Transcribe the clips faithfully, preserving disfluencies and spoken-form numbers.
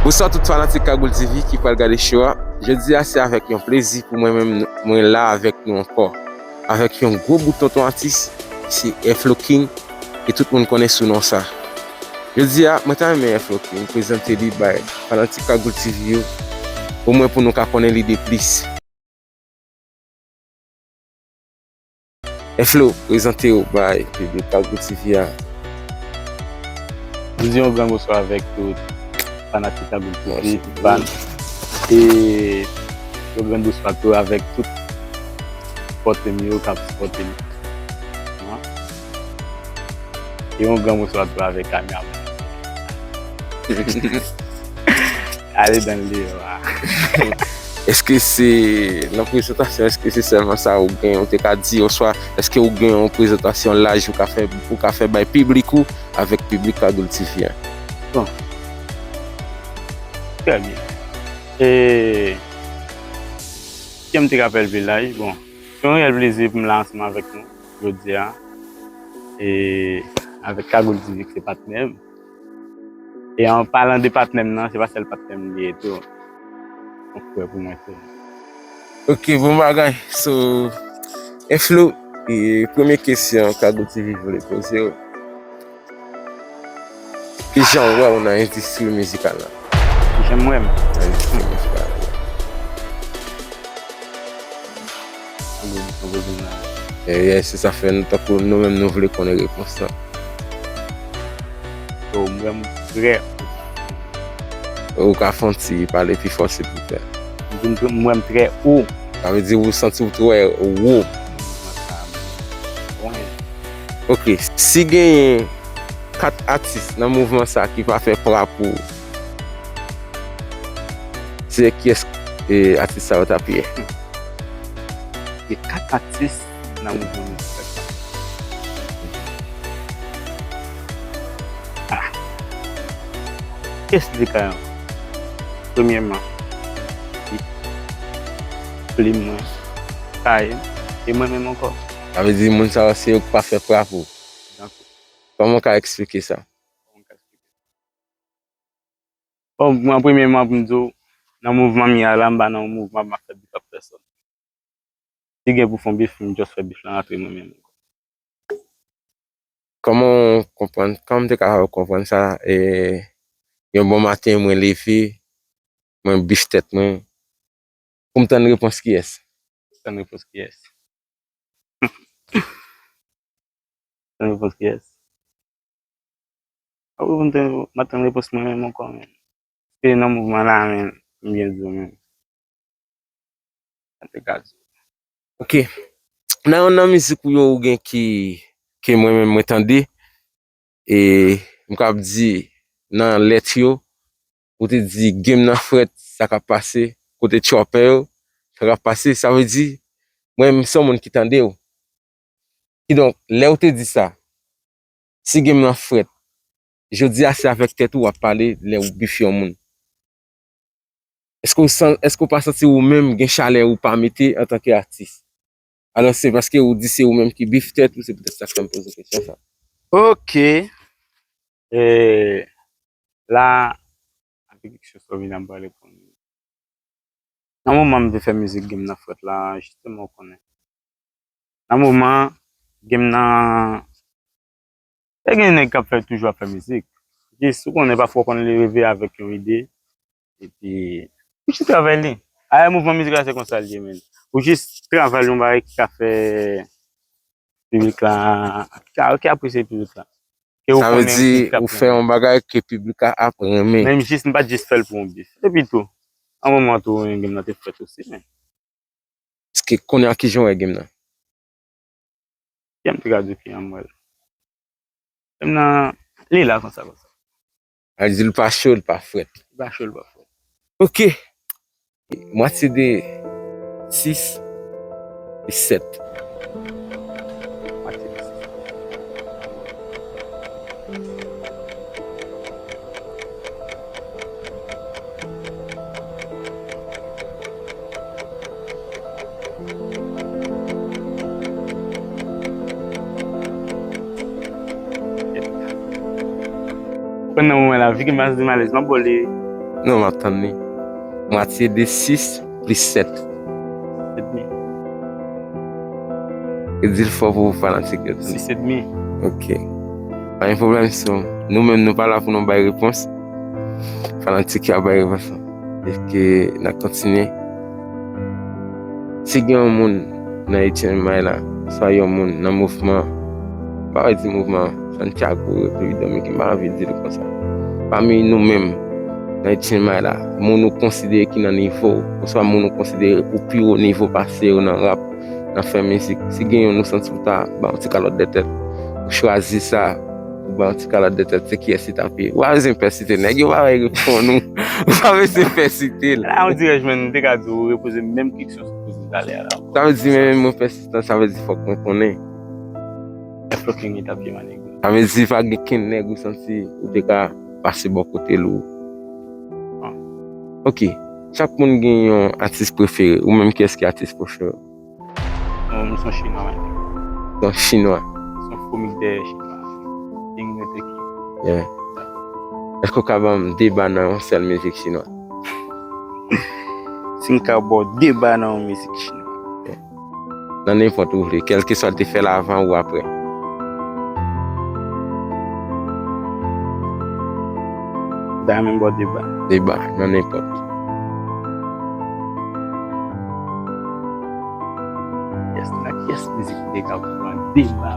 Bonswa tout fanatik Kagoul T V ki pral gade show a. Jodi a se avèk yon plezi pou mwen menm mwen la avèk nou ankò. Avèk yon gwo bout tonton atis, se F-Lo King, ke tout moun konnen sou non sa. Jodi a, mwen ta renmen F-Lo King prezante li bay fanatik Kagoul T V yo, omwen pou nou ka konnen li de plis. F-Lo, prezante w bay piblik Kagoul T V a. M di yon gran bonswa avèk tout fanatik Kagoul T V, fan. E yon gran bonswa tou avèk tout sipòtè m yo k ap sipòte m. E yon gran bonswa tou avèk kameraman. Ale dan l deyò a. Èske se nan prezantasyon, èske se sèlman sa ou gen, ou te ka di, oswa èske ou gen yon prezantasyon laj ou ka fè, ou ka fè bay piblik ou avèk piblik Kagoul T V a? Bon. Trè byen. E, kè m te ka fè l pi laj, bon. Se yon reyèl plezi pou m la ansanm avèk nou jodi a. E avèk Kagoul T V ki se patnè m. E an palan de patnè m nan, se pa sèl patnè m li ye tou. Yon frè pou mwen tou. Ok, bon bagay. So, F-Lo, e, premye kesyon Kagoul T V vle poze w. Kijan w wè w nan endistri mizikal la? Kijan m wè m? Nan endistri mizikal la. Angle di konpoze nan. E, e, se sa fè nou, tankou nou menm nou vle konnen repons lan. So, m wè m trè. Ou ka fè yon ti pale pi fò, silvouplè. M di m trè, m wè m trè wo. Sa vle di ou santi w trè wo. Ok, si genyen kat atis nan mouvman sa ki pa fè pra pou ou, se kiyès, e, atis sa yo t ap ye? Gen kat atis nan mouvman mizikal sa. Ah. Kiyès li te ka yon? Premyèman, plim mwen, kay, e mwen menm ankò. Sa vle di moun sa yo se yo k pa fè pra pou ou. Kòman w ka eksplike sa? Bon, mwen premyèman pou m di w, nan mouvman m ye a la, m pa nan yon mouvman pou m ap fè bif ak pèsòn. Si gen pou fè yon bif, m just fè bif lan antre mwen menm. Kòman w konprann, kòman m te ka fè w konprann sa, e, yon bon maten mwen leve, mwen bif tèt mwen, pou m tann repons kiyès? Tann repons kiyès? Tann repons kiyès? Apre pou m tann, m ap tann repons mwen menm ankò, men. Se nan mouvman la, men, m byen di w, men. Sa te ka di. Ok. Nan youn nan mizik ou yo, ou gen ki, ke mwen menm mwen tande, e m kab di nan lèt yo, ou te di game nan frèt, sa k ap pase, kote chopper yo, sa k ap pase, sa vle di, mwen menm se yon moun ki tande w. Kidonk, lè ou te di sa, si game nan frèt, jodi a se avèk tèt ou w ap pale lè ou bif yon moun. Èske w san, èske w pa santi ou menm gen chalè ou pa mete antanke atis? Alò se paske ou di se ou menm ki bif tèt ou, se poutèt sa k fè m poze kesyon sa. Ok. E, la, apre kesyon sa w vin ap pale pou nou. Nan moman m te fè mizik game nan frèt la, jisteman w konnen. Nan moman game nan, te gen nèg k ap fè, toujou ap fè mizik. Jis, ou konnen, pafwa w konn leve avèk yon ide, epi ou jis travay li. Ayè, mouvman mizikal se konsa l ye, men. Ou jis travay yon bagay ki ka fè piblik la, ki ka, ki apresye piblik la. Ke ou konnen ki k ap fè yon bagay ke piblik la ap renmen. Men m jis, m pa t jis fè l pou yon bif. Epi tou, an moman tou, game nan te fèt osi, men. Èske kounye a kijan w wè game nan? Jan m te ka di w kijan m wè l. Game nan, li la konsa, konsa. Sa vle di l pa cho, l pa frèt. Li pa cho, li pa frèt. Ok. Mwatye de sis e sèt. Mwatye de sis. Ou konn nan moman la, vi ki mas di malèz, m ap ba w li. Non, m ap tann li. Mwatye de sis plis sèt. Sèt edmi. E di l fò pou fanatik yo tande. Sis edmi. Ok. Pa gen pwoblèm, so, nou menm nou pa la pou nou bay repons. Fanatik yo ap bay repons lan. Eske n ap kontinye? Si gen yon moun nan H N M I la, swa yon moun nan mouvman, m pa vle di mouvman Santiago, Repiblik Domiken, m pa anvi di l konsa. Pami nou menm, nan H N M I la, moun ou konsidere ki nan nivo w, oswa moun ou konsidere ou pi wo nivo pase yo nan rap, nan fè mizik, si gen youn ou santi ou ta ba yon ti kalòt de tèt, ou chwazi sa, ou ba yon ti kalòt de tèt, se kiyès li t ap ye? Ou pa bezwen pèsite, nèg yo pa bay reponn ou. Ou pa bezwen pèsite l. La, on dirè, jwenn, m te ka di w repoze menm kesyon sou poze talè a la. Sa vle di, menm mwen pèsitan, sa vle di fòk mwen konnen. Fucking it up, man, nèg. Sa vle di, pa gen kenn nèg ou santi ou te ka pase bò kote l ou. Ah. Ok. Chak moun gen yon atis prefere. Ou menm, kiyès ki atis prefere w? Bon, m se yon chinwa, man. Se yon chinwa. Se yon foumi dèyè chinwa. King Rete King. Yeah. Èske w ka ban m de ba nan yon sèl mizik chinwa? Si m ka ba w de ba nan yon mizik chinwa. Yeah. Nan nenpòt ou vle, kèlkeswa l te fè l avan ou apre. Da menm ba w de ba. De ba, nan nenpòt. Kiyès la, kiyès mizik ki te ka pran de ba?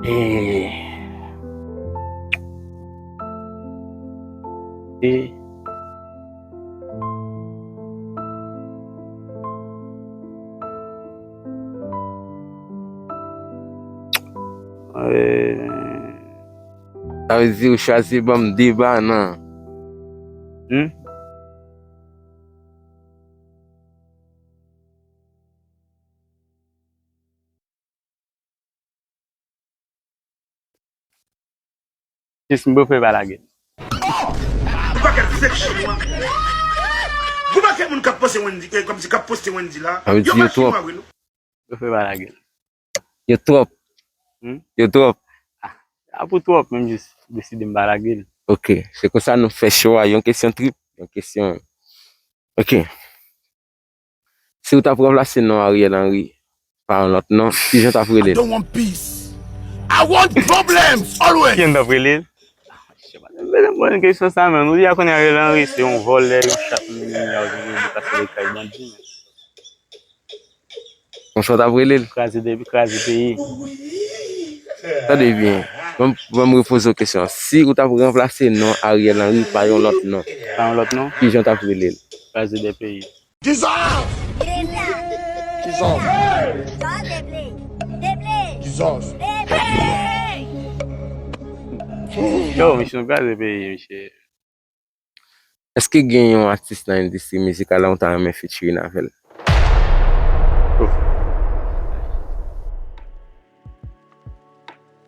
Eh. Eh. Eh. Sa vle di ou chwazi ban m de ba nan. Hmm? Jis m bofè pa lage. Yon pakèt fake chinwa. Yon pakèt moun k ap panse Wendy, eh, kòmsi k ap poste Wendy la. Sa vle di yo pa chinwa vre, non. Bofè pa lage. Yo twòp. Hmm? Yo twòp. Ah, a pou twòp, menm jis deside m pa lage l. Ok, se konsa nou fè cho a, yon kesyon trip, yon kesyon. Ok. Si w t ap ranplase non Ariel Henry pa yon lòt non, kijan w t ap rele l? I don't want peace. I want problems always. Kijan w t ap rele l? Mwen kesyon sa, men. Nou deja konnen Ariel Henry se yon vòlè, yon chat, yon milyarye, yon milyarye, li pase lakay bandi, men. Konsa w t ap rele l? Kraze de, kraze peyi. Tande byen. Ban m, ban m repoze w kesyon an. Si ou t ap ranplase non Ariel Henry pa yon lòt non, pa yon lòt non, kijan w t ap rele l? Kraze de peyi. Jesus! Jesus! Jesus! Yo, misye, nou kraze peyi, misye. Èske gen yon atis nan endistri mizikal la ou ta renmen featuring avè l?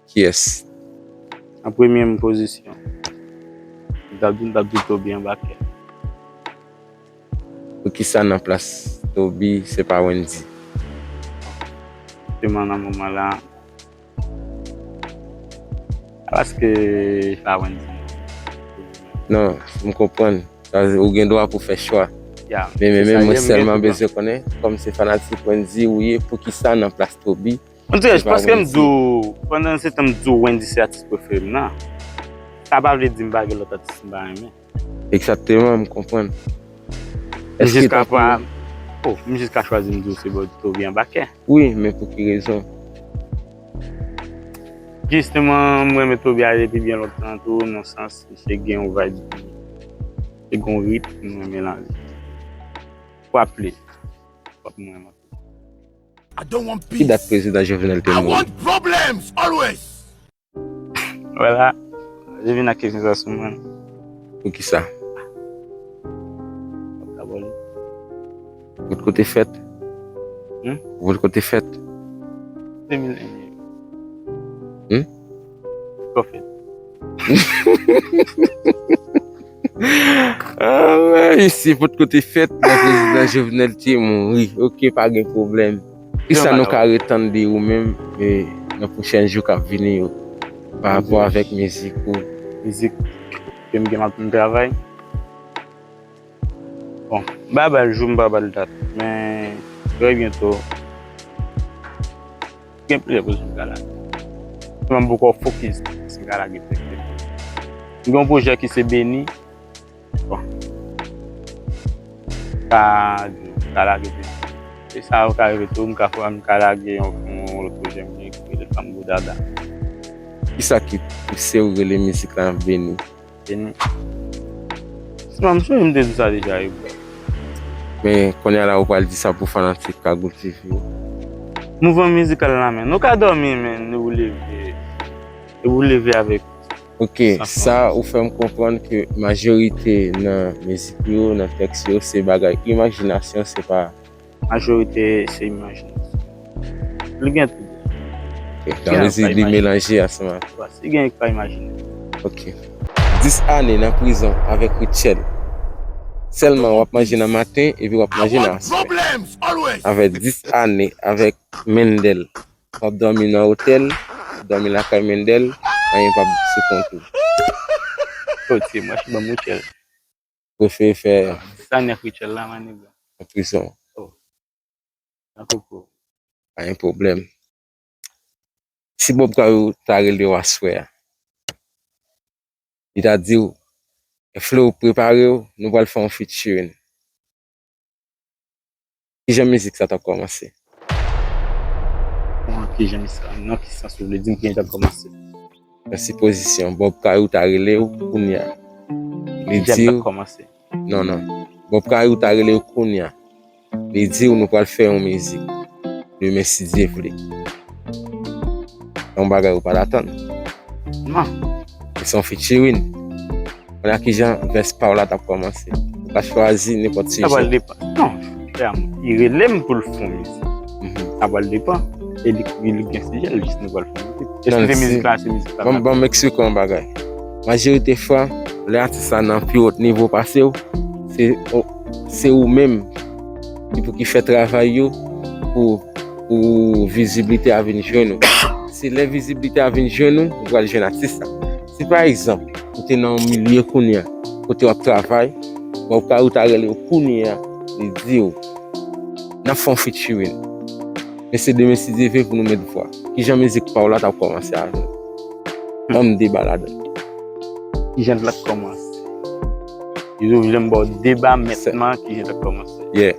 Kiyès? An premye pozisyon, m t ap di, m t ap di Toby Anbakè. Poukisa nan plas Toby, se pa Wendy? Jisteman, nan moman la, paske pa Wendy. Non, m konprann. Sa vle di ou gen dwa pou fè chwa. Ya, men, men, men mwen sèlman bezwen konnen, kòm se fanatik Wendy ou ye, poukisa nan plas Toby? Antoulèka, paske m di w, pandan se tan m di w Wendy se atis prefere m nan, sa pa vle di m pa gen lòt atis m pa renmen. Egzakteman, m konprann. M jis ka pa, oh, m jis ka chwazi m di w se Toby Anbakè. Wi, men pou ki rezon? Jisteman, m renmen Toby a depi byen lontan tou, nan sans, misye gen yon vibe, misye gen yon ritm, m renmen l anlè. Frape li. Frape mwen anlè. Ki dat prezidan Jovenel te mouri? Vwala. Li vin ak kesyon sa sou mwen. Poukisa? Abòne. Ou potko te fèt? Hmm? Ou potko te fèt? De mil en. Hmm? Potko fèt. Ah, mesye, potko te fèt, lè prezidan Jovenel te mouri. Ok, pa gen pwoblèm. Kisa nou ka retann de ou menm, e, nan pwochèn jou k ap vini yo, pa rapò avèk mizik ou? Mizik. Ke m gen m ap travay. Bon, m pa ba l jou, m pa ba l dat. Men, trè byento, gen plizyè pwojè m ka lage. Sèlman m poko fokis si m ka lage tèks. M gen yon pwojè ki se Beni. Bon. Ka di, m ka lage tèks. E sa yo ka rive tou, m ka fè, m ka lage yon, yon lòt pwojè m gen ki rele Fanm Gwo Dada. Kisa ki pouse w rele mizik la Beni? Beni. Sèlman m sonje m te di sa deja, wi, bro. Men, kounye a la, ou pral di sa pou fanatik Kagou T V yo. Mouvman mizikal la, men. Nou ka dòmi, men, nou leve. E ou leve avèk Ok, sa ou fè m konprann ke majorite nan mizik yo, nan tèks yo, se bagay imajinasyon, se pa Majorite se imajinasyon. Li gen tou. Ok, sa vle di li melanje ansanm ak Wi, si gen pa imajine. Ok. Dis ane nan prizon avèk Rutshelle. Sèlman w ap manje nan maten epi w ap manje nan aswè. Avèk dis ane avèk Mendel. W ap dòmi nan otèl, dòmi lakay Mendel, anyen p ap sou kont ou. Kote mwen, se ban m Rutshelle. Prefere fè Sa nèf Rutshelle la, my nigga. An prizon. Oh. Nan koko. Pa gen pwoblèm. Si Bob Kayou ta rele w aswè a, li ta di w, Flo, prepare w, nou pral fè yon featuring. Kijan mizik sa t ap kòmanse? Bon, kijan mizik sa, nan ki sans ou vle di m kijan l t ap kòmanse? Nan sipozisyon, Bob Kayou ta rele w kounye a. Li di w, non, non. Bob Kayou ta rele w kounye a. Li di w nou pral fè yon mizik. Demen, si Dye vle. Se yon bagay ou pa t atann. Non. Se yon featuring. Kounye a kijan vès pa w la t ap kòmanse? Ou ka chwazi nenpòt sijè. Sa pral depann. Non, frè m, li rele m pou l fè yon mizik. Sa pral depann. E li, li gen sijè l, jis nou pral fè yon mizik. Eskize, mizik la, se mizik la. Ban m eksplike w yon bagay. Majorite fwa, lè atis la nan pi wòt nivo pase w, se, se ou menm ki pou ki fè travay yo pou, pou viziblite a vin jwenn ou. Se lè viziblite a vin jwenn ou, ou pral jwenn atis la. Si pa egzanp, ou te nan yon milye kounye a, kote w ap travay, Bob Kayou ta rele w kounye a, li di w, n ap fè yon featuring. Men se demen si Dye vle pou nou met vwa. Kijan mizik pa w la t ap kòmanse avè w? Ban m deba ladan. Kijan l t ap kòmanse? Yo vle m ba w deba mètman kijan l t ap kòmanse. Yeah.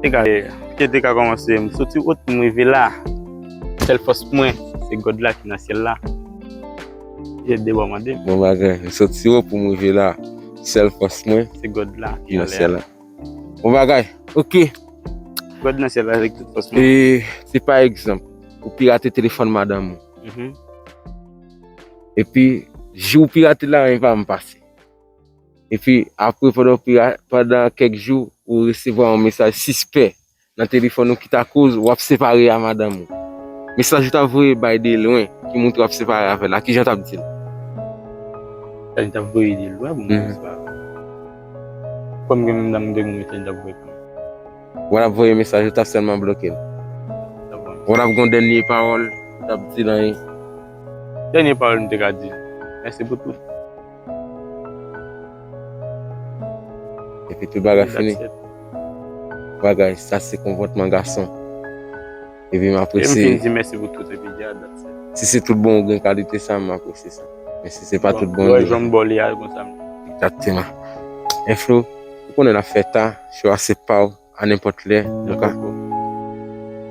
Te ka, ke te ka kòmanse, m soti wot pou m rive la. Sèl fòs mwen, se God la ki nan syèl la. Ki ede w mande m. Bon bagay, m soti wot pou m rive la. Sèl fòs mwen, se God la ki nan syèl la. Bon bagay, ok. God nan syèl la avèk tout fòs mwen. E si pa egzanp, ou pirate telefòn madanm ou. Epi, jou ou pirate la, anyen pa janm pase. Epi, apre, pandan, pandan kèk jou, ou resevwa yon mesaj sispè nan telefòn ou ki ta koz w ap separe a madanm ou. Mesaj ou t ap voye bay de lwen ki montre w ap separe avè l la, kijan w t ap di l? Mesaj m t ap voye de lwen pou mwen separe. Kòm gen menm dan m te gen mesaj m t ap voye pou mwen. Ou t ap voye mesaj, ou t ap sèlman bloke l. Ou t ap gen yon dènye pawòl, ou t ap di l anyen. Dènye pawòl m te ka di l, mèsi pou tout. Epi tout bagay fini. Bagay, sa se konpòtman gason. Epi m apresye. E m fin di mèsi pou tout, epi yeah, that's it. Si se tout bon ou gen kalite sa, m apresye sa. Men si se pa tout bon ou gen. Jan m ba w li a konsa. Egzakteman. Enflo, ou konnen n ap fè ta, cho a se pa w, a nenpòt lè, nou ka.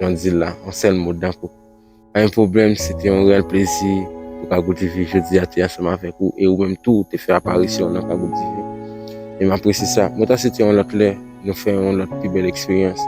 Jan di l la, yon sèl mo, danko. Pa gen pwoblèm, se te yon reyèl plezi pou Kagou T V jodi a te ansanm avèk ou, e ou menm tou, ou te fè aparisyon nan Kagou T V. E m apresye sa. Mwen ta swete yon lòt lè, nou fè yon lòt pi bèl eksperyans.